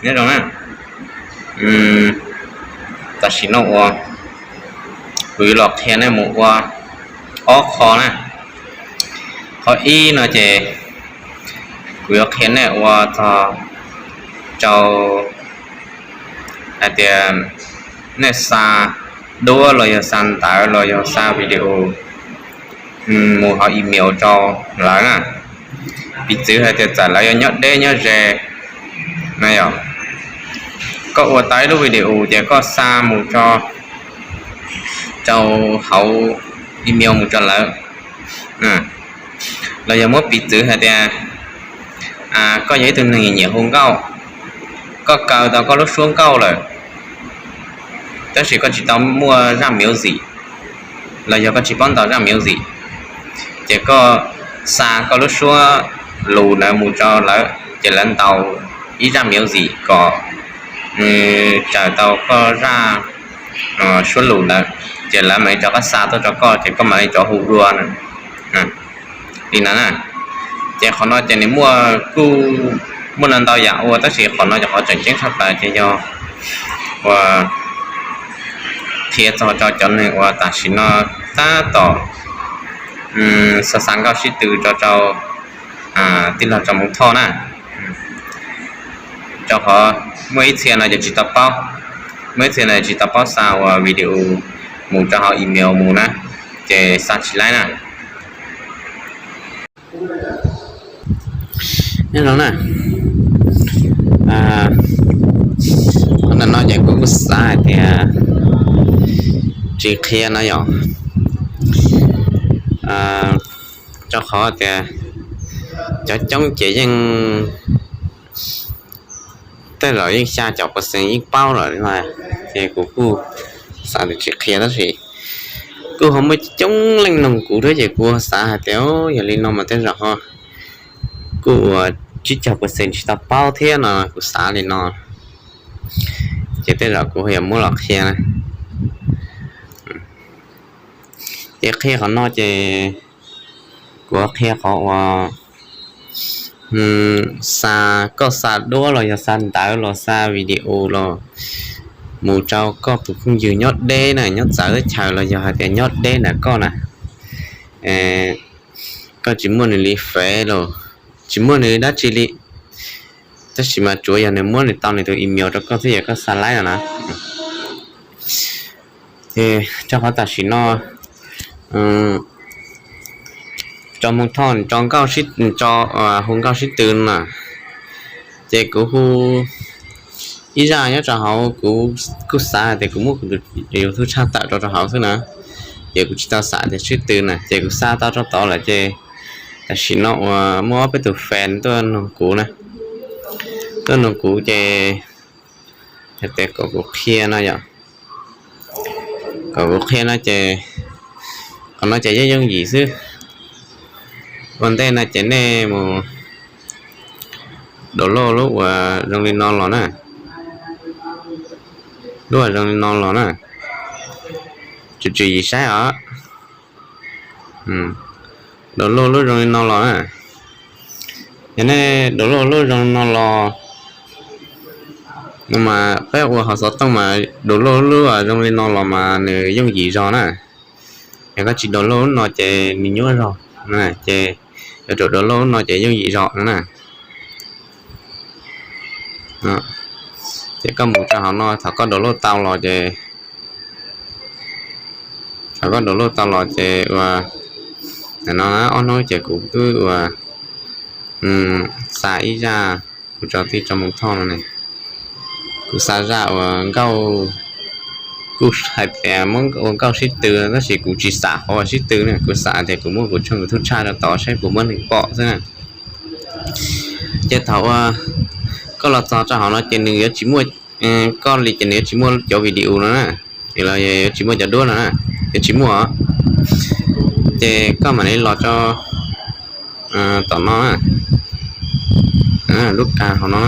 Nyob zoo na, tam sim no uas kuv yuav los qhia nej mus ua ob qho na. Qhov ib no ces kuv yuav qhia nej ua txog rau hais tias nej xa duab los yog xa ntawv los yog xa video mus hauv email rau lawv na. Piv txwv hais tias txawm lawv yuav nyob deb nyob ze na yom, koj ua tau ib lub video ces koj xa mus rau hauv email mus rau lawv, los yog muab piv txwv hais tias koj yog ib tug neeg nyiam hu nkauj, koj kaw tau koj lub suab nkauj lawm, tab sis koj tsis tau muaj zaj music los yog koj tsis paub ntaus zaj music, ces koj xa koj lub suab lus ntawd mus rau lawv ces lawv ntaus ib zaj music kom nws raws tau koj zaj suab lus ntawd, ces lawv mam li rov qab xa tuaj rau koj ces koj mam li rov hu dua na. Li no na, ces qhov no ces nws muaj kuj muaj ntau ntau yam ua tab sis qhov no ces qhov tseem ceeb tshaj plaws ces yog uas qhia txog rau cov neeg uas tam sim no tab tom xa xa nkauj sib tw rau rau tij laug Tsom Moo Thoj na. Rau qhov muaj ib txhia no ces tsis tau paub, muaj ib txhia no tsis tau paub xa uas video mus rau hauv email mus na, ces xa tsis laib na. Nyob zoo na, qhov ntawm no ces kuv kuj xav hais tias tsis qhia no yom, rau qhov tias cov coob ces yeej tej zaum yeej xya caum percent yeej paub lawm, ces kuv kuj xav tias tsis qhia tab sis kuj ho muaj coob leej nug kuv thiab ces kuv xav hais tias yog li no mas tej zaum ho kuj ua tsib caug percent tsis tau paub thiab no kuv xav li no, ces tej zaum kuv yuav muab los qhia na. Ces qhia qhov no ces kuv qhia qhov uas xa, koj xa duab los yog xa ntawv los xa video los mus rau koj tus phooj ywg nyob deb na, nyob txawv teb chaws los yog hais tias nyob deb ntawm koj na, koj tsis muaj nws li fev los tsis muaj nws dab tsi li, tab sis mas tsuav yog nws muab nws tau nws tus email rau koj thiab yog koj xa laib no na. Ces rau qhov tam sim no Tsom Moo Thoj tso nkauj, tso hu nkauj sib tw na, ces kuv hu ib zaj nyob rau hauv, kuv kuj xav tias kuv muab kuv tus YouTube tshaj tawm rau rau hauv xwb na, ces kuv tsis tau xav tias sib tw na, ces kuv xa tau rau tod lawm ces tam sim no uas muaj ob peb tus fan tuaj nug kuv na, tuaj nug kuv ces hais tias kom kuv qhia no yom, kom kuv qhia no ces qhov no ces yooj yooj yim xwb. Ua ntej no ces nej mus download lub uas zoo li no los na, lub uas zoo li no los na, tswm tswm yim saib os. Download lub zoo li no los na, yog nej download lub zoo li no los no mas peb ua hauv xov tooj mas download lub zoo li no los mas nws yooj yim zog na. Yog koj tsis download lub no ces nws nyuaj zog, ces yuav tsum download lub no ces yooj yim zog no na. Ces koj mus rau hauv no, thaum koj download tau los ces, thaum koj download tau los ces ua, no ob hnub ces kuv twb ua xa ib zaj kuv tso tij Tsom Moo Thoj no ne. Kuv xa zaj uas nkauj, kuj hais tias muab ua nkauj sib tw tab sis kuv tsis xav qhov uas sib tw ne, kuv xav tias kuv muab kuv tshooj YouTube tshaj rau tod saib puas muaj neeg pom xwb na. Ces thaum uas koj los txog rau hauv no ces nws yuav tsis muaj, koj li ces nws yuav tsis muaj cov video no na, los yuav tsis muaj cov duab no na, yuav tsis muaj. Ces koj mam li los rau tom no na, lub kag hauv no,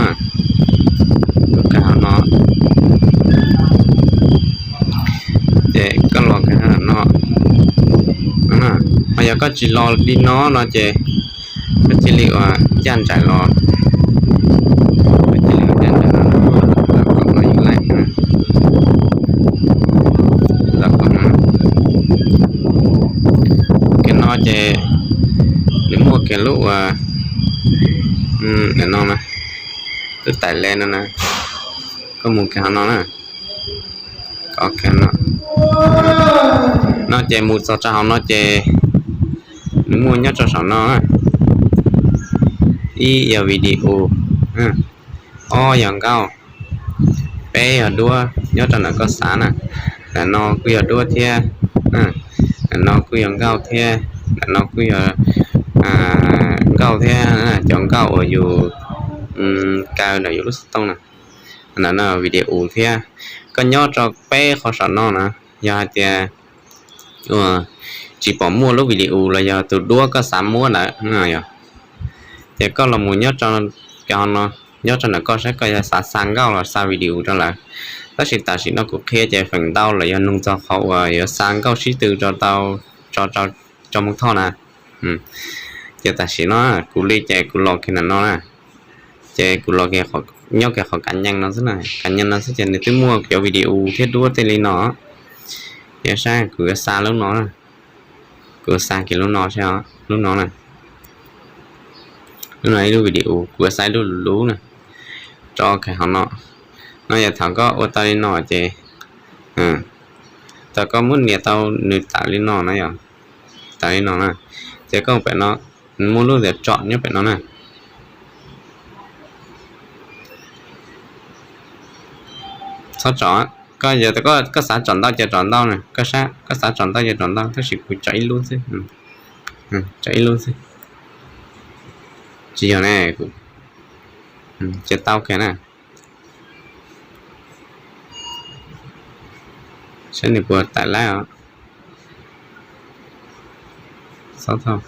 lub kag hauv no, ces koj los kag no. Ho yog koj tsis los li no no ces koj cia li ua ncaj nraim los, koj cia li ua ncaj Ces nws muaj kiag lub uas, no na, lub tais le no na, koj mus kiag qhov no na. No ces mus txog rau hauv no ces nws muaj nyob rau saum no na. Ib yog video, ob yog nkauj, peb yog duab nyob rau ntawm koj xav na. Ntawm no kuj yog duab thiab, ntawm no kuj yog nkauj thiab, ntawm no kuj yog nkauj thiab, cov nkauj uas yus kaw ntawm yus lub xov tooj na. Ntawm no video thiab. Koj nyob rau peb qhov saum no na, yog hais tias tsis pom muaj lub video los yog tus duab koj xav muab ntawd no yog, ces koj los mus nyob rau cov no, nyob rau ntawm koj saib koj yog xav xa nkauj los xa video rau lawv. Tab sis tam sim no kuv qhia ces feem ntau los yog nug txog qhov uas yuav xa nkauj sib tw rau tau, tso rau tso mus thoj na. Ces tam sim no kuv li ces kuv los kiag ntawm no na, ces kuv los nyob kiag qhov kav nyees no xwb na, kav nyees no xwb ces nws twb muaj cov video thiab duab tej li no. Ces saib kuv yuav xa lub no, kuv xa kiag lub no, lub no na, lub no ib lub video, kuv yuav xa ib lub lub na, tso kiag hauv no. No yog thaum koj ua tau li no ces, thaum koj muab nias tau nws tawm li no na yog, tawm li no na, ces koj pem no, muaj lub tias tsom nyob pem no na. Txhob tsom, koj xav tsom ntau ces tsom ntau na, koj xav tsom ntau ces tsom ntau, tab sis kuv tsom ib lub xwb, tsom ib lub xwb. Tsis yog ne, ces tau kiag na. Saib nws puas tawm laib os. Tawm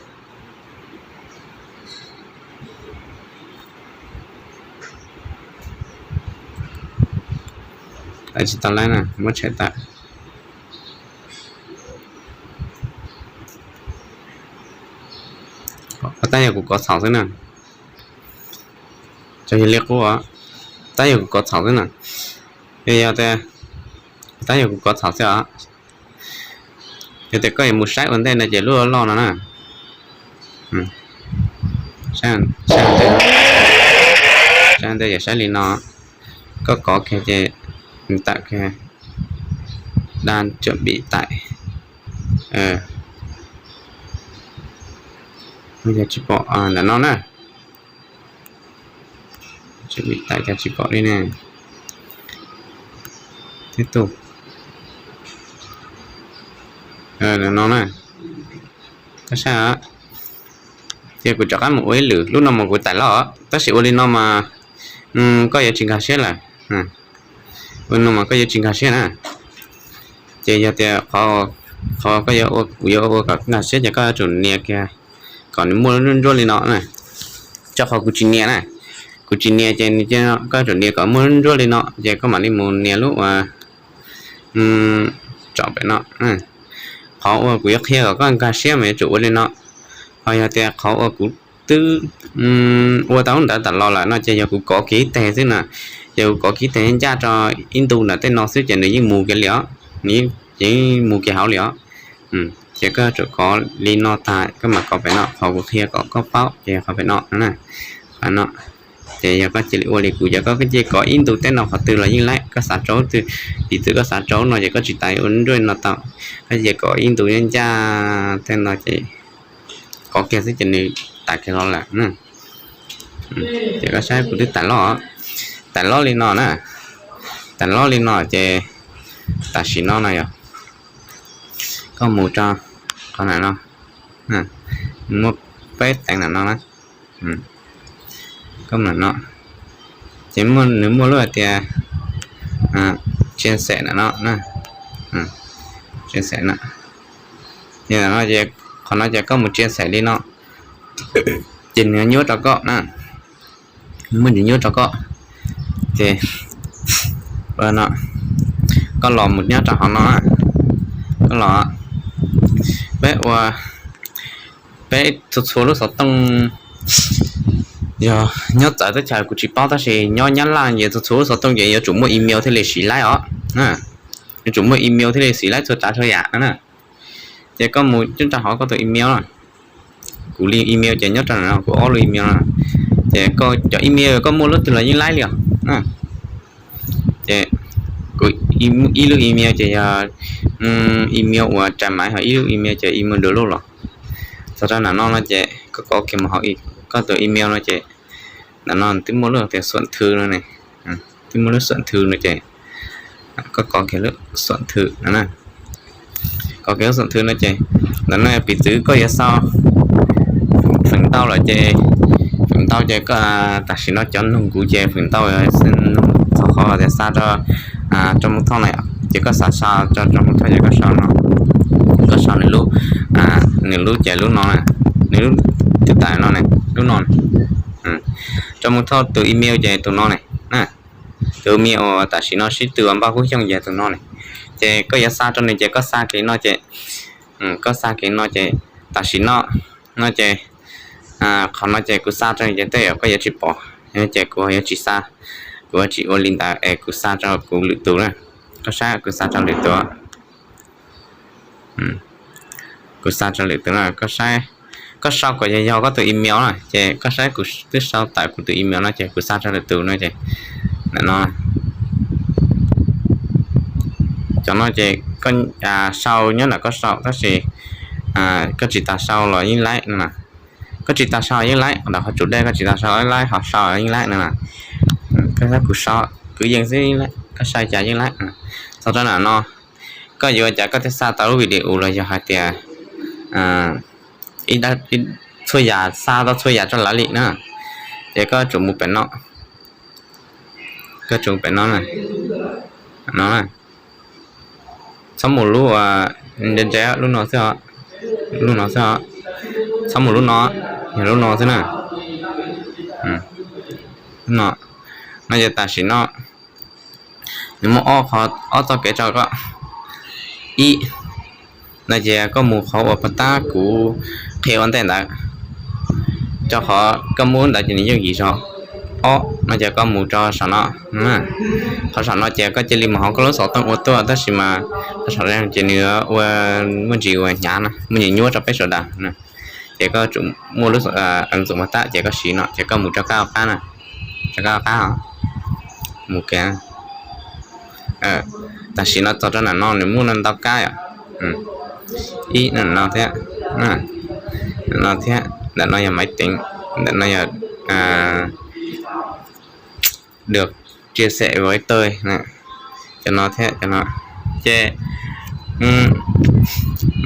tsis tau laib na, muab tshem tawm. Tab yog kuv kov txhaum xwb na. Txawm yog li qub, tab yog kuv kov txhaum xwb na. Yog, yog tias, tab yog kuv kov txhaum xwb os. Yog tias koj yuav mus saib ua ntej no ces lub loj no na. Saib ua ntej, saib ua ntej ces saib li no. Koj kov kiag ces tawm kiag, đang chuẩn bị tải. Yog tsis pom ntawm no na. Tsis pom li ne. Tiếp tục. Ntawm no na. Koj saib, ces kuv rov qab mus ua ib lwm, lub no mas kuv tải loj, tab sis ua li no mas koj yuav tsis nkag siab lawm. Ua li no mas koj yuav tsis nkag siab na. Ces yog tias qhov, qhov koj yuav ua, kuv yuav ua kom nkag siab ces koj yuav tsum nias kiag kom nws muaj lub nruab nruab li no na. Rau qhov kuv tsis nias na, kuv tsis nias ces nws, koj yuav tsum nias kom muaj lub nruab li no ces koj mam li mus nias lub uas tsom pem no. Qhov uas kuv yuav qhia kom koj nkag siab mas yuav tsum ua li no. Ho yog tias qhov uas kuv twb ua tau lub ntawd tas los lawm no ces yog kuv kov kiag ib teg xwb na, yog kuv kov kiag ib teg ncaj rau ib ntu ntawm tej no xwb ces nws yeej mus kiag li os, nws yeej mus kiag hauv li os. Ces koj yuav tsum kov li no tag koj mam kov pem no, qhov kuv qhia kom koj paub ces yog qhov pem no na. Qhov no, ces yog koj cia li ua li kuv, yog koj cia li kov ib ntu tej no qhov twg los yeej laib, koj xav rau twg, piv txwv koj xav rau no ces koj tsis tas ua nruab no tau, koj cia li kov ib ntu ncaj tej no ces kov kiag xwb ces nws tawm kiag los lawm. Ces koj saib kuv twb tawm loj, tawm loj li no na, tawm loj li no ces tam sim no no yog koj mus rau qhov ntawm no, muaj peb teev ntawm no na. Koj mus ntawm no, ces nws muaj lub hais tias chia sẻ ntawm no na, chia sẻ no. Ces ntawm no ces qhov no ces koj mus chia sẻ li no, ces nws nyuaj rau koj na, muaj nws nyuaj rau koj. Ces no, koj los mus nyob rau hauv no, koj los, peb ua, peb txhua txhua lub xov tooj, yog nyob txawv teb chaws kuv tsis paub tab sis nyob Nyab Laj ces txhua txhua lub xov tooj ces yuav tsum muaj email thiaj li siv laib os. Yuav tsum muaj email thiaj li siv laib txhua tsav txhua yam na. Ces koj mus nyob rau hauv koj tus email na, Kuv li email ces nyob rau no, kuv ob lub email no. Ces koj cov email koj muaj lub twg los yeej laib li os. Ces kuv ib lub email ces yog email uas rais maiv, ho ib lub email ces email dua luj los. Txog rau ntawm no no ces koj kov kiag mus hauv koj tus email no ces ntawm no twb muaj lub tias xuam thw no ne, twb muaj lub xuam thw no ces koj kov kiag lub xuam thw no na. Kov kiag lub xuam thw no ces ntawm no piv txwv koj yuav xa feem ntau lawm ces, feem ntau ces tam sim no cov nug kuv ces feem ntau txog qhov tias xa rau Tsoos Mus Thoj na, ces koj xav xa rau Tsoos Mus Thoj ces koj sau no, koj sau nws lub, nws lub ces lub no, nws lub twb tawm no ne, lub no. Tsoos Mus Thoj tus email ces tus no ne, tus email uas tam sim no sib tw ua npaj kub xyooj ces tus no ne. Ces koj yuav xa rau nws ces koj xa kiag no ces, koj xa kiag no ces tam sim no no ces qhov no ces kuv xa rau nws ces tej zaum koj yuav tsis pom, ces kuv yuav tsis xa, kuv yuav tsis ua li ntawd es kuv xa rau kuv lwm tus na. Koj saib kuv xa rau lwm tus, kuv xa rau lwm tus na, koj saib, koj sau kom yog yog koj tus email na ces koj saib kuv twb sau tawm kuv tus email no ces kuv xa rau lwm tus no ces ntawm no, cov no ces koj sau nyob ntawm koj sau tab sis koj tsis tas sau los yeej laib no. Koj tsis tas sau yeej laib, ntawm qhov tsum dej koj tsis tas sau yeej laib, ho sau yeej laib no. Koj saib kuv sau kwv yees xwb, koj sau cas yeej laib. Txog rau ntawm no koj yuav ua cas koj thiaj xa tau lub video los yog hais tias txhua yam, xa tau txhua yam rau lawv li na. Ces koj tsum mus pem no, koj tsum mus pem no, no, txhob mus lub ntse ntse, lub no xwb, lub no xwb, txhob mus lub no, yog lub no xwb na. No, no ces tam sim no nws muaj ob qho, ob txoj kev rau koj. Ib, no ces koj mus qhov uas puag ta kuv qhia ua ntej ntawd, rau qhov koj muab ntawd ces nws yooj yim zog. Ob, no ces koj mus rau saum no, qhov saum no ces koj cia li mus hauv koj lub xov tooj ua tuaj tab sis mas qhov saum no ces nws ua muaj ntsis uas hnyav no, muaj ntsis nyuaj rau peb sawv daws. Ces koj tsum muaj lub ntxuam puag ta ces koj siv no ces koj mus rau kab qab na, rau kab qab, mus kiag. Tam sim no txog rau ntawm no nws muaj ntau kab yom. Ib, no thiab, no thiab, ntawm no yog maiv teev, ntawm no yog được chia sẻ với tôi, cov no thiab cov no. Ces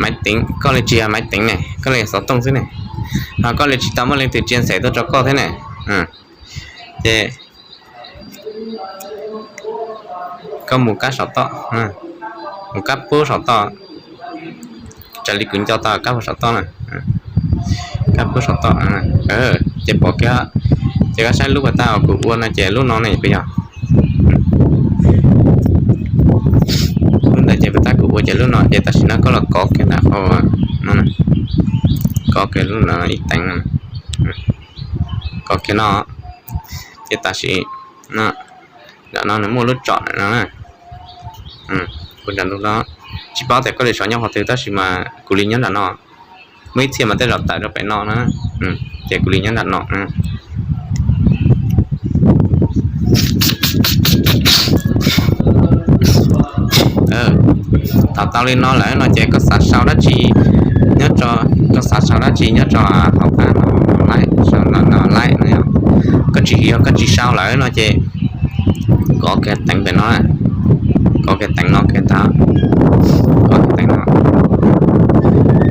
maiv teev, koj li tsis yog maiv teev ne, koj li yog xov tooj xwb ne, ho koj li tsis tau muaj leej twg chia sẻ tuaj rau koj thiab ne. Ces koj mus kab saum toj, mus kab pub saum toj, raws li kuv nco tau kab pub saum toj na, kab pub saum toj, ces pom kiag, ces koj saib lub puag ta uas kuv ua no ces lub no ne puas yog? Lub ntawd ces puag ta kuv ua ces lub no ces tam sim no koj los kov kiag ntawm qhov no, kov kiag lub no ib teev no, kov kiag no, ces tam sim no nram no nws muaj lub tsom no, kuv nram no, tsis paub tias koj li saum nyob qhov twg tab sis mas kuv li nyob nram no, muaj ib txhia mas tej zaum tawm rau pem no na, ces kuv li nyob nram no. Thaum tau li no lawm no ces koj xav sau dab tsi nyob, koj xav sau dab tsi nyob rau hauv qab no, laib, sau no laib no yom. Koj tsis, yog koj tsis sau lawm no ces kov kiag teev pem no, kov kiag teev no kiag ntag, kov kiag teev no,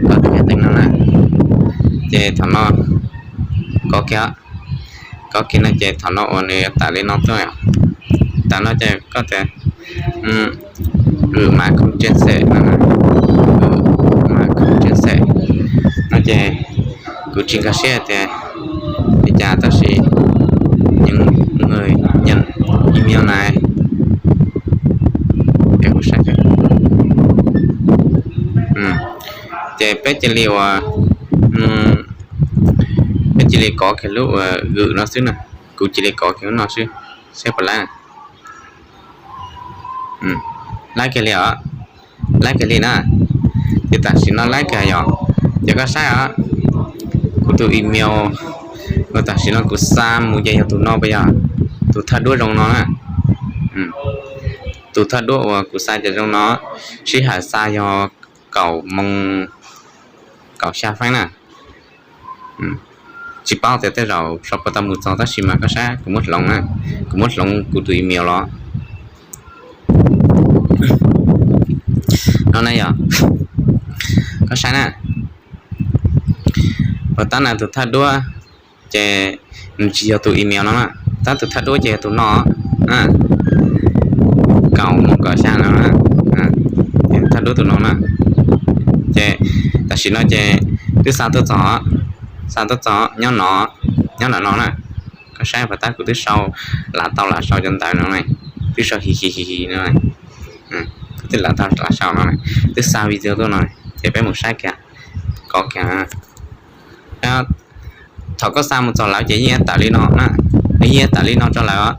kov kiag teev no na, ces thaum no kov kiag, kov kiag no ces thaum no uas nws yuav tawm li no tuaj, tawm no ces koj tias gửi mã không chia sẻ no, gửi mã không chia sẻ no ces kuv tsis nkag siab tias li cas tab sis những người nhận email này, ces peb cia li uas, peb cia li kov kiag lub uas gửi no xwb na, kuv cia li kov kiag lub no xwb, saib puas laib. Laib kiag li os, laib kiag li na. Ces tam sim no laib kiag yom, ces koj saib os, kuv Tus email uas tam sim no kuv xa mus ces yog tus no puas yog? Tus thawj duab zoo no na. Tus thawj duab uas kuv xa ces zoo no, sij hawm xa yog kaum moos kaum xya feeb na. Tsis paub tias tej zaum sau puas tau mus txog tab sis mas koj saib kuv muab hloov na, kuv muab hloov kuv tus email los no na yog, koj saib na. Puas tab na tus thawj duab ces nws tsis yog tus email no na, tab tus thawj duab ces yog tus no, kaum moos kaum xya no, thawj duab tus no na. Ces tam sim no ces twb xa tuaj txog, xa tuaj txog nyob no, nyob ntawm no na. Koj saib puas tab kuv twb sau lam tau lam sau cov ntawv no, twb sau hi hi hi hi no, kuv twb lam tau lam sau no, twb xa video tuaj no, ces peb mus saib kiag, kov kiag. Thaum koj xa mus txog lawv ces yeej tawm li no na, nws yeej tawm li no rau lawv,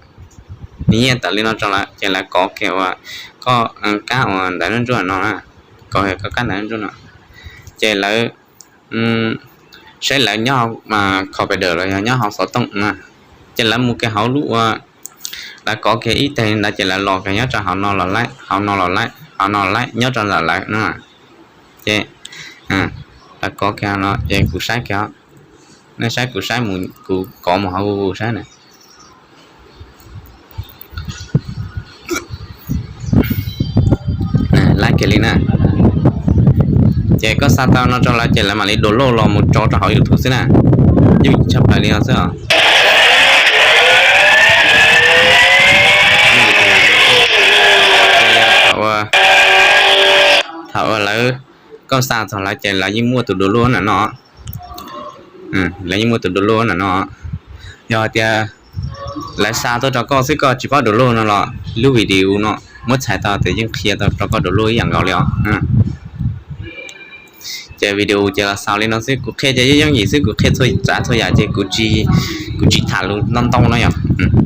nws yeej tawm li no rau lawv ces lawv kov kiag uas koj kab uas ntawv nruab nruab no na, kov koj kab ntawv nruab nruab no, ces lawv saib lawv nyob computer los yog nyob hauv xov tooj na, ces lawv mus kiag hauv lub ua, lawv kov kiag ib teg ntawd ces lawv los kiag nyob rau hauv no los laib, hauv no los laib, hauv no laib nyob rau ntawm lawv no. Ces lawv kov kiag no ces kuv saib kiag, nej saib kuv saib mus, kuv kov mus hauv Google saib na. Laib kiag li na. Ces koj xa tau no rau lawv ces lawv mam li download los mus tso rau hauv YouTube xwb na. Yooj yim tshaj plaws li no xwb os. Thaum uas lawv, koj xa txog lawv ces lawv yeej muaj tus download na no, lawv yeej muaj tus download na no. Yog tias lawv xa tuaj rau koj xwb koj tsis paub download no los lub video no muab txhais tau tias yeej qhia tau rau koj download ib yam nkaus li os. Ces video ces los xaus li no xwb, kuv qhia ces yooj yooj yim xwb, kuv qhia txhua tsav txhua yam ces kuv tsis, kuv tsis tham lus ntau ntau no yom.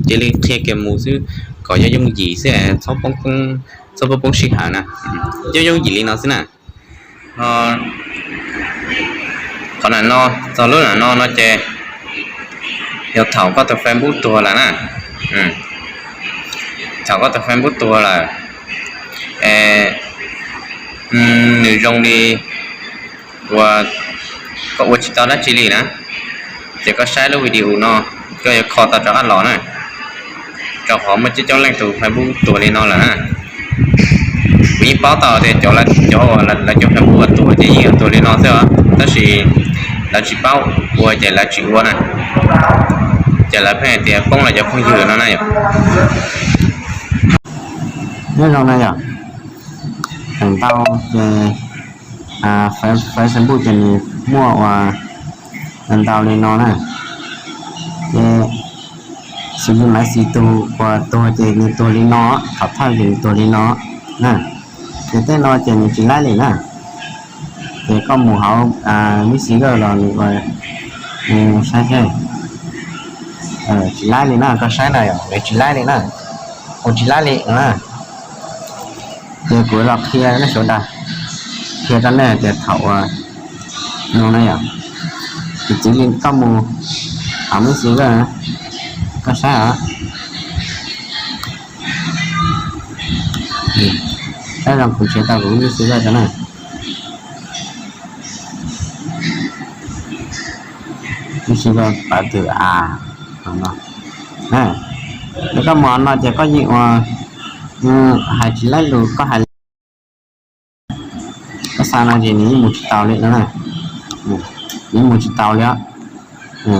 Cia li qhia kiag mus xwb, kom yooj yooj yim xwb, txhob poob, txhob poob poob sij hawm na. Yooj yooj yim li no xwb na. Qhov no, txog lub no no ces yog thaum koj tus Facebook tuag lawm na. Thaum koj tus Facebook tuag lawm, nws zoo li uas koj ua tsis tau dab tsi li na, ces koj saib lub video no, koj yuav kho tau rov qab los na, rau qhov muaj coob coob leej tus Facebook tuag li no lawm na. Kuv yeej paub tau tias cov, cov uas lawv cov Facebook uas tuag ces yeej yuav tuag li no xwb os, tab sis lawv tsis paub ua ces lawv tsis ua na, ces lawv pheej hais tias poob lawv cov phooj ywg no na yom. Nyob zoo na yom, feem ntau ces Facebook ces nws muaj ua ntau li no na, ces xws li Maiv Xis tus uas tuag ces nws tuag li no, thaum thawj ces nws tuag li no na, ces tej no ces nws tsis laib li na. Ces koj mus hauv Messenger los nws ua, saib seb, tsis laib li na, koj saib na yom, nws tsis laib li na, ua tsis laib li na. Ces kuv los qhia nej sawv daws, qhia rau nej tias thaum uas no na yom, tus txiv li koj mus hauv Messenger, koj saib os. Saib zoo kuv nrhiav tau kuv lub Messenger rau na. Messenger pab twm a, no. Ces koj mus no ces koj yeej ua, hais tsis laib lus koj hais, koj xa no ces nws yeej mus tsis taus li no na. Nws yeej mus tsis taus li os.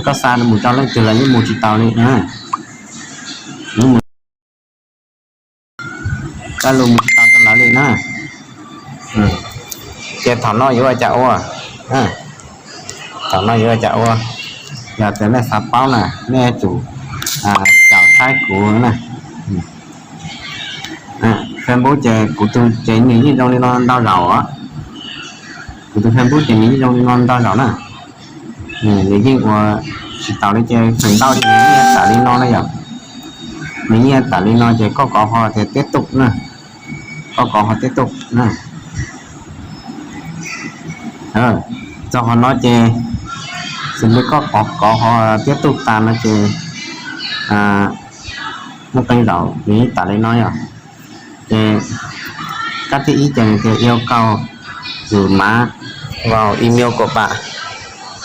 Koj xa mus rau leej twg los yeej mus tsis taus li no na. Koj lus mus tsis tau rau lawv li na. Ces thaum no yuav ua cas ua? Thaum no yuav ua cas ua? Yog tias nej xav paub na, nej yuav tsum caum saib kuv na. Facebook ces kuv tus ces nws yeej zoo li no ntau zaus os. Kuv tus Facebook ces nws yeej zoo li no ntau zaus na. Nws yeej ua tsis taus li ces feem ntau ces nws yeej tawm li no na yom. Nws yeej tawm li no ces koj kov ho tias tiếp tục na. Koj kov ho tiếp tục na. Txog qhov no ces Xws li koj kov kov ho thiab tuj tas no ces muaj qee zaum nws yeej tawm li no yom. Ces kab thib ib ces nws tias yêu cầu gửi mã vào email của bạn,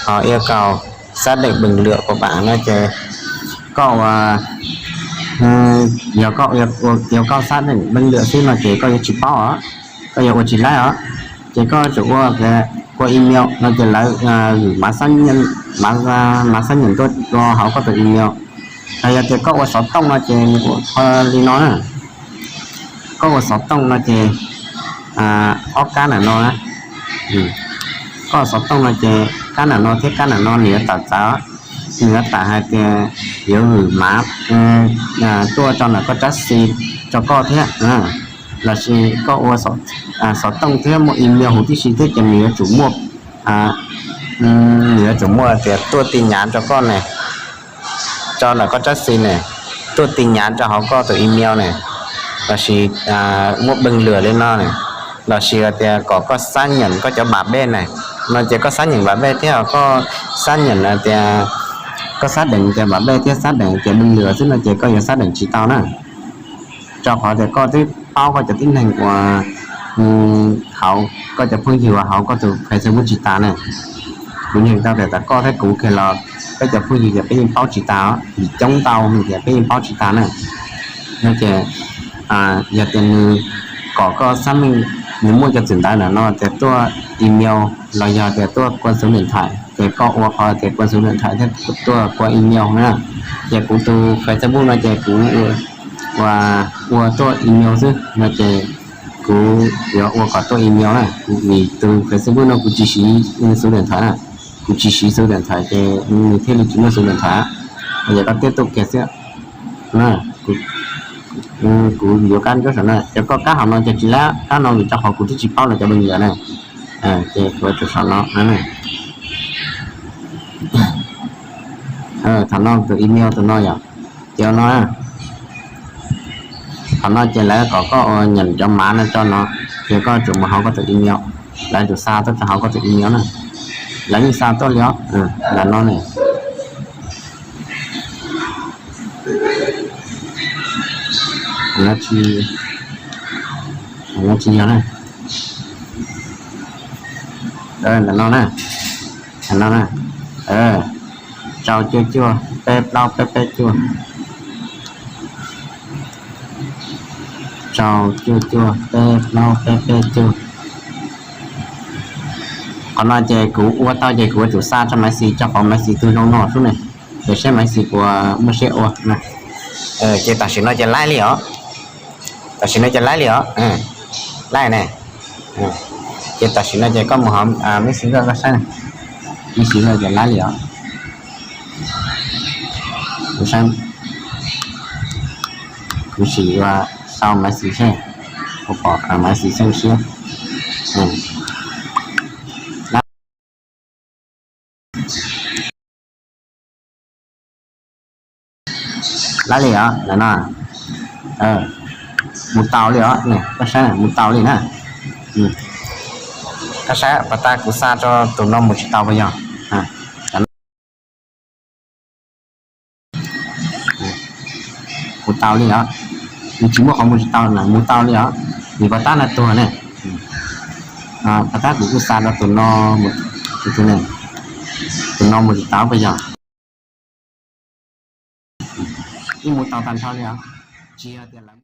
họ yêu cầu xác định bằng lửa của bạn no ces koj ua, yog koj, yog koj xác định bằng lửa xwb no ces koj yuav tsis paub os, koj yuav ua tsis laib os. Ces koj tsum ua, ua email no ces lawv gửi mã xác nhận, mã xác nhận tuaj rau hauv koj tus email. Hos yog tias koj ua xov tooj no ces nws ua li no na. Koj ua xov tooj no ces ob kab ntawm no, koj ua xov tooj no ces kab ntawm no thiab kab ntawm no nws yuav tawm txawv, nws yuav tawm hais tias yuav gửi mã tuaj rau ntawm koj tsab xis rau koj thiab. Lossis koj ua xov tooj thiab muaj email huv tib si thiab ces nws yuav tsum muaj, nws yuav tsum muaj tias tuaj tin nhắn rau koj ne, rau ntawm koj tsab xis ne, tuaj tin nhắn rau hauv koj tus email ne, lossis muaj bằng lửa li no ne, lossis tias kom koj xác nhận koj cov bảo vệ ne, no ces koj xác nhận bảo vệ thiab koj xác nhận tias, koj xác định tias bảo vệ thiab xác định tias bằng lửa xwb no ces koj yuav xác định tsis tau na. Rau qhov tias koj twb paub koj cov tib neeg uas hauv, koj cov phooj ywg uas hauv koj tus Facebook tsis tas na. Kuv nyeem tau tias tam koj thiab kuv kiag los peb cov phooj ywg ces peb yeej paub tsis tas, vim coob ntau ces peb yeej paub tsis tas na. No ces yog tias nws kom koj xác minh, nws muaj cov txwm ntawv ntawm no tias tuaj email los yog tias tuaj qua số điện thoại ces koj ua qhov tias qua số điện thoại thiab tuaj qua email na. Ces kuv tus Facebook no ces kuv ua, ua tuaj email xwb no ces kuv yuav ua kom tuaj email na, vim tus Facebook no kuv tsis siv số điện thoại na, kuv tsis siv số điện thoại ces nws thiaj li tsis muaj số điện thoại. Ces koj tiếp tục kiag xwb. Kuv yuav kab ncuab saum no, cov koj kab hauv no ces tsis laib, kab no vim rau qhov kuv twb tsis paub lawv cov bằng lửa na. Ces kuv yuav tsum saum no. Thaum no tus email tus no yom, ces no, thaum no ces lawv kom koj ua nhận cov mã no rau no, ces koj tsum mus hauv koj tus email, lawv tsum xa tuaj rau hauv koj tus email na. Lawv yeej xa tuaj li os, ntawm no ne. Tsis yog na, ntawm no na, no, rau cuaj cuaj peb plaub peb peb cuaj, rau cuaj cuaj peb plaub peb peb cuaj. Qhov no ces kuv ua tau ces kuv yuav tsum xa rau Maiv Xis, rau qhov Maiv Xis tus zoo no xwb ne, ces seb Maiv Xis puas muaj siab ua. Ces tam sim no ces laib li os, tam sim no ces laib li os, laib ne. Ces tam sim no ces koj mus hauv Maiv Xis koj saib, Maiv Xis no ces laib li os. Kuv saib, kuv sim ua sau Maiv Xis seb, kuv pom Maiv Xis xeeb siab. Laib li os, ntawm no mus tau li os, koj saib mus tau li na. Koj saib pas tas kuv xa rau tus no mus tsis tau puas yog? Mus tau li os, nws tsis muaj qhov mus tsis tau na, mus tau li os, nws pas tab no tuag ne. Pas tab kuv kuj xa rau tus no, tus ne, tus no mus tsis tau puas yog? Yeej mus tau tag nrho li os, tsis yog tias lawv